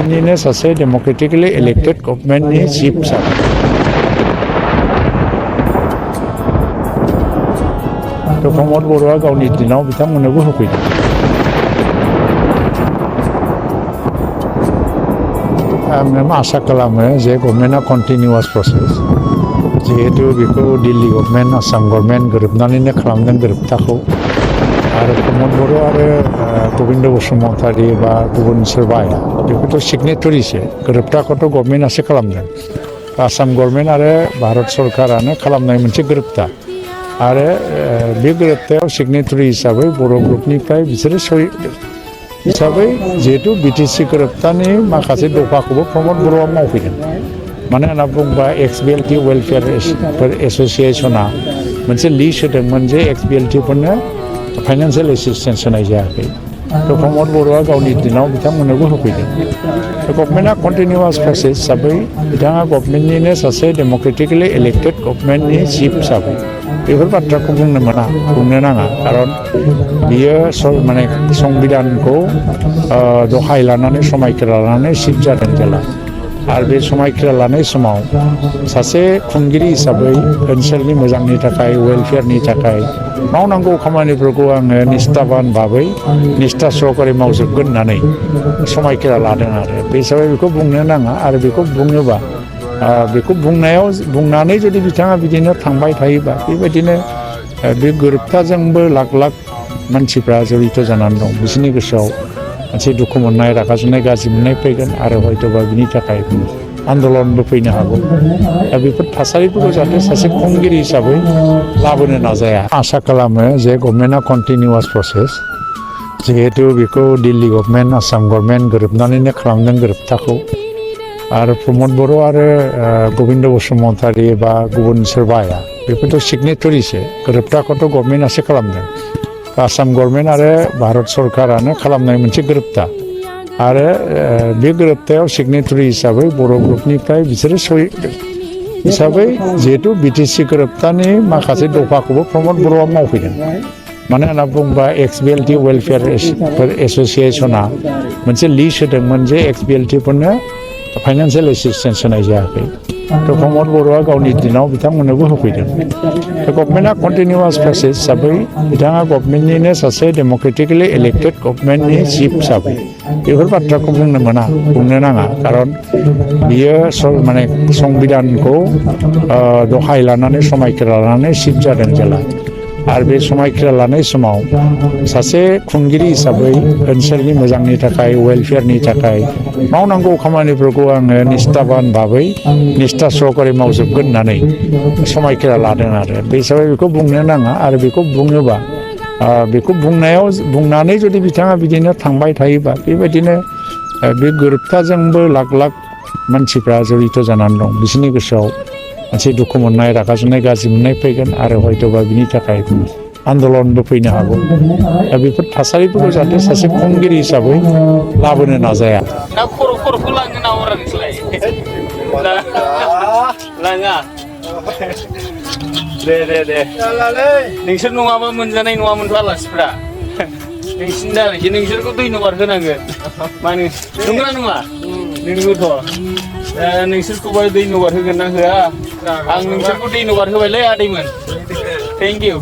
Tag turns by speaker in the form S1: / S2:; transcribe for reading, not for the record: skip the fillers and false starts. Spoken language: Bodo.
S1: गभर्नमेन्टनिनो सासे डेम'क्रेटिकेलि इलेक्टेड गभर्नमेन्टनि चिफ जाबाय प्रमद बर'आ गावनि दिनाव बिथांमोननोबो होफैदों आङो आसा खालामो जे गभर्नमेन्टआ कन्टिनिउवास प्रसेस जिहेतु बेखौ दिल्ली गभर्नमेन्ट आसाम गभर्नमेन्ट गोरोबनानैनो खालामदों गोरोबथाखौ आरो प्रमद बर' आरो गबिन्द बसुमतारी बा गुबुन सोरबाया बेखौथ' सिगनेटरिसो गोरोबथाखौथ' गभर्नमेन्टआसो खालामदों आसाम गभर्नमेन्ट आरो भारत सरकारानो खालामनाय मोनसे गोरोबथा आरो बे गोरोबथायाव सिगनेटरि हिसाबै बर' ग्रुपनिफ्राय बिसोरो हिसाबै जिहेतु बिटिसि गोरोबथानि माखासे दफाखौबो प्रमद बर'आ मावफैदों मानो होनना बुङोबा एक्स-बिएलटि वेलफेयार एस'सिएशना मोनसे लिस्ट होदोंमोन जे एक्स-बिएलटिफोरनो फाइनान्सियेल एसिस्टेन्स होनाय जायाखै प्रमद बर'आ गावनि दिनाव बिथांमोननोबो होफैदों गभर्नमेन्टआ कन्टिनिउवास प्रसेस हिसाबै बिथाङा गभर्नमेन्टनिनो सासे डेम'क्रेटिकेलि इलेक्टेड गभर्नमेन्टनि चिफ जाबाय बेफोर बाथ्राखौ बुंनो नाङा खारन बियो माने संबिधानखौ दहाय लानानै समायखिरा लानानै चिफ जादों जेला आरो बे समायखिरा लानाय समाव सासे खुंगिरि हिसाबै ओनसोलनि मोजांनि थाखाय वेलफेयारनि थाखाय मावनांगौ खामानिफोरखौ आङो निष्ठाबान भाबै निष्ठा सहकारे मावजोबगोन होननानै समायखिरा लादों आरो बे हिसाबै बेखौ बुंनो नाङा आरो बेखौ बुङोबा बेखौ बुंनानै जुदि बिथाङा बिदिनो थांबाय थायोबा बेबायदिनो बे गोरोबथाजोंबो लाख लाख मानसिफ्रा जड़ित जानानै दं बिसोरनि गोसोआव मोनसे दुखु मोननाय रागा जोंनाय गाज्रि मोननाय फैगोन आरो हयत'बा बिनि थाखाय आन्दलनबो फैनो हागौ दा बेफोर थासारिफोरखौ जाहाथे सासे खुंगिरि हिसाबै लाबोनो नाजाया आसा खालामो जे गभर्नमेन्टआ कन्टिनिउवास प्रसेस जिहेतु बेखौ दिल्ली गभर्नमेन्ट आसाम गभर्नमेन्ट गोरोबनानैनो खालामदों गोरोबथाखौ आरो प्रमद बर' आरो गबिन्द बसुमतारी बा गुबुन सोरबाया बेफोरथ' सिगनेटरिसो गोरोबथाखौथ' गभर्नमेन्टआसो खालामदों आसाम गभर्नमेन्ट आरो भारत सरकारानो खालामनाय मोनसे गोरोबथा आरो बे गोरोबथायाव सिगनेटरि हिसाबै बर' ग्रुपनिफ्राय बिसोरो हिसाबै जिहेतु बिटिसि गोरोबथानि माखासे दफाखौबो प्रमद बर'आ मावफैदों मानो होनना बुङोबा एक्स-बिएलटि वेलफेयार एस'सिएशना मोनसे लिस्ट होदोंमोन जे एक्स-बिएलटिफोरनो फाइनान्सियेल एसिस्टेन्स होनाय जायाखै प्रमद बर'आ गावनि दिनाव बिथांमोननोबो होफैदों गभर्नमेन्टआ कन्टिनिउवास प्रसेस हिसाबै बिथाङा गभर्नमेन्टनिनो सासे डेम'क्रेटिकेलि इलेक्टेड गभर्नमेन्टनि चिफ जाबाय बेफोर बाथ्राखौ बुंनो नाङा खारन बियो माने संबिधानखौ दहाय लानानै समायखिरा लानानै चिफ जादों जेला आरो बे समायखिरा लानाय समाव सासे खुंगिरि हिसाबै ओनसोलनि मोजांनि थाखाय वेलफेयारनि थाखाय मावनांगौ खामानिफोरखौ आङो निष्ठाबान भाबै निष्ठा सहकारे मावजोबगोन होननानै समायखिरा लादों आरो बे हिसाबै बेखौ बुंनो नाङा आरो बेखौ बुङोबा बेखौ बुंनानै जुदि बिथाङा बिदिनो थांबाय थायोबा बेबायदिनो बे गोरोबथाजोंबो लाख लाख मानसिफ्रा जड़ित जानानै दं बिसोरनि गोसोआव मोनसे दुखु मोननाय रागा जोंनाय गाज्रि मोननाय फैगोन आरो हयत'बा बिनि थाखाय आन्दलनबो फैनो हागौ दा बेफोर थासारिफोरखौ जाहाथे सासे खुंगिरि हिसाबै लाबोनो नाजाया
S2: खर'खौ लाङो ना अरा नोंसोरलाय लाङा दे नोंसोर नङाबा मोनजानाय नङामोनथ' आलासिफ्रा नोंसिनि दालायसो नोंसोरखौ दै नगार होनांगोन मानो नंगौना नङा नोंगौथ' नोंसोरखौबा दै नगार होगोन ना होआ आं नोंसोरखौ दै नगार होबायलै आदैमोन थेंक इउ